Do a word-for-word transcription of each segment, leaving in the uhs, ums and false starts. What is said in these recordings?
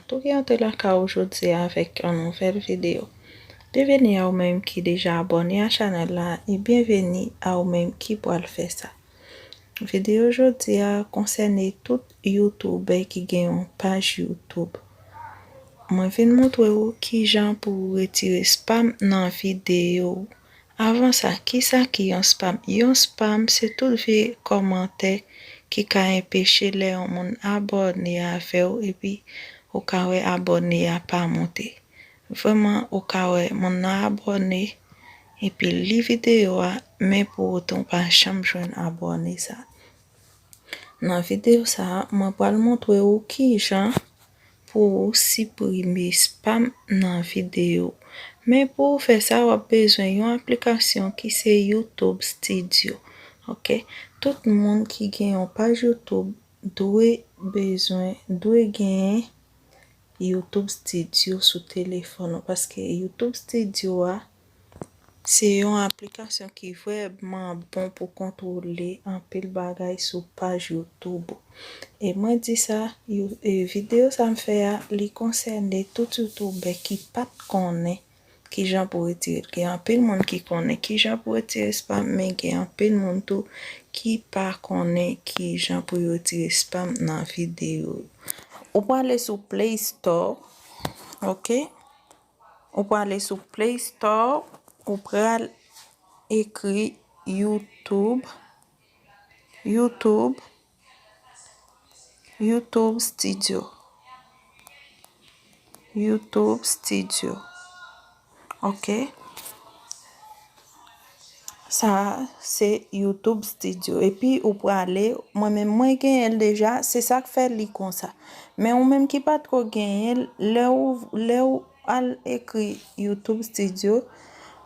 Tou ki antre lakay ou jodi a avèk yon nouvèl videyo. Byenveni a ou menm ki deja abòne a chanèl la e byenveni a ou menm ki pral fè sa. Videyo jodi a konsène tout youtubè ki gen yon paj YouTube. Mwen vin montre ou kijan pou ou retire spam nan videyo ou. Avan sa, kisa ki yon spam? Yon spam se tout vye kòmantè ki ka enpeche lè yon moun abòne avè w epi ou ka wè abòne a pa monte. Vrèman, ou ka wè moun nan abòne epi li videyo a, men pou otan ou pa janm jwenn abòne sa. Nan videyo sa a, mwen pral montre ou kijan pou ou siprime spam nan videyo. Men pou ou fè sa, w ap bezwen yon aplikasyon ki se YouTube Studio. Ok? Tout moun ki gen yon paj YouTube dwe bezwen, dwe genyen YouTube Studio sou telefòn ou, paske YouTube Studio a se yon aplikasyon ki vrèman bon pou kontwole anpil bagay sou paj YouTube ou. E mwen di sa, yo- e videyo sa m fè a, li konsène tout youtubè ki pa t konnen kijan pou retire l. Gen anpil moun ki konnen kijan pou retire spam, men gen anpil moun tou ki pa konnen kijan pou yo retire spam nan videyo yo. Ou prale sou Play Store, ok? Ou prale sou Play Store, ou pral ekri YouTube, YouTube, YouTube Studio. YouTube Studio. Ok. Sa a se YouTube Studio. Epi ou prale, mwen menm mwen genyen l deja, se sa k fè li konsa. Men ou menm ki pa t ko genyen l, lè ou, lè ou al ekri YouTube Studio,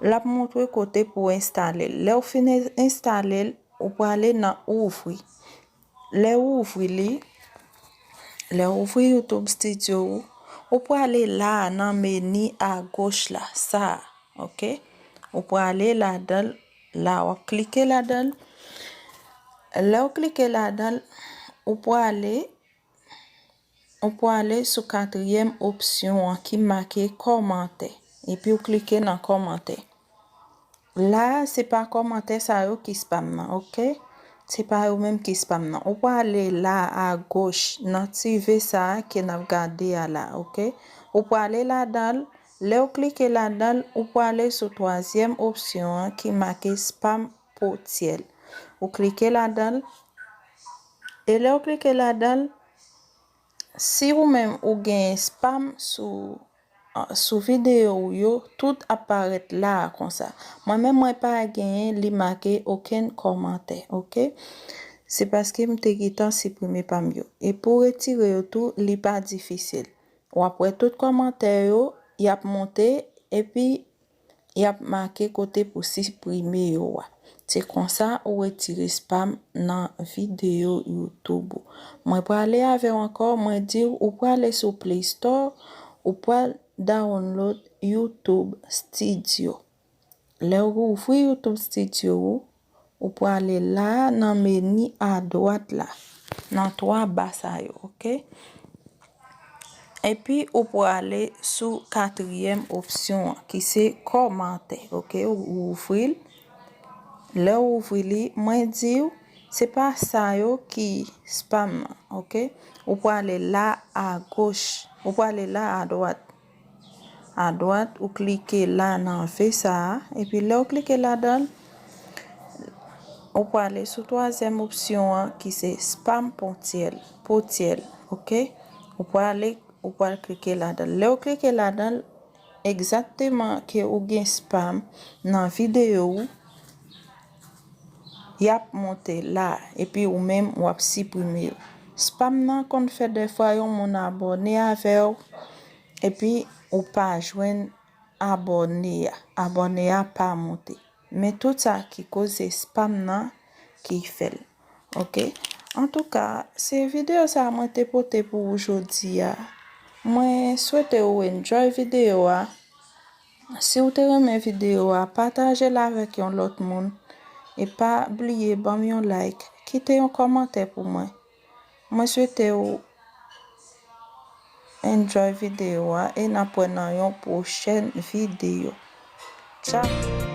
l ap montre kote pou w enstale l. Lè w fin en- enstale l, ou prale nan ouvri. Lè ou ouvri li, lè ou ouvri YouTube Studio ou, ou prale la a nan meni agoch la, sa a, ok? Ou prale ladan l, la w ap klike ladan l. Lè w klike ladan l, ou prale, ou prale sou katriyèm opsyon an ki make kòmantè. Epi ou klike nan kòmantè. La a, se pa kòmantè sa yo ki spam nan, ok? Se pa yo menm ki spam nan. Ou prale la a agoch nan ti V sa a ke n ap gade a la, ok? Ou prale ladan l. Lè w klike ladan l, ou prale sou twazyèm opsyon an ki make spam potyèl. Ou klike ladan l. E lè w klike ladan l, si ou menm ou gen spam sou, sou videyo ou yo, tout ap parèt la a konsa. Mwen menm, mwen pa genyen li make okenn kòmantè, ok? Se paske m te gentan siprime pa m yo. E pou retire yo tou, li pa difisil. W ap wè tout kòmantè yo, y ap monte, epi y ap make kote pou siprime yo a. Se konsa ou retire spam nan videyo YouTube ou. Mwen prale avè w ankò, mwen di w ou prale sou Play Store, ou pral download YouTube Studio. Lè w ouvri YouTube Studio ou, ou prale la a nan meni adwat la, nan twa ba sa yo, ok? Epi ou prale sou katriyèm opsyon an, ki se kòmantè, ok? Ou ouvri l. Lè w ouvri li, mwen di w, se pa sa yo ki spam nan, ok? Ou prale la agoch, ou prale la adwat. Adwat, ou klike la nan V sa a, epi lè w klike ladan l, ou prale sou twazyèm opsyon an ki se spam potyèl, potyèl, ok? Ou prale, ou pral klike ladan l. Lè w klike ladan l, egzakteman ke ou gen spam nan videyo ou, y ap monte la, epi ou menm w ap siprime yo. Spam nan konn fè dèfwa yon moun abòne avè w, epi ou pa jwenn abòne a. Abòne a pa monte. Men tout sa ki koze spam nan ki fè l. Ok? Antouka, se videyo sa a mwen te pote pou ou jodi a. Mwen swete ou enjoy videyo a. Si w te renmen videyo a, pataje l avèk yon lòt moun. E pa bliye ban m yon like, kite yon kòmantè pou mwen. Mwen swete w Enjoy videyo a e n ap wè nan yon pwochèn videyo. Tchao!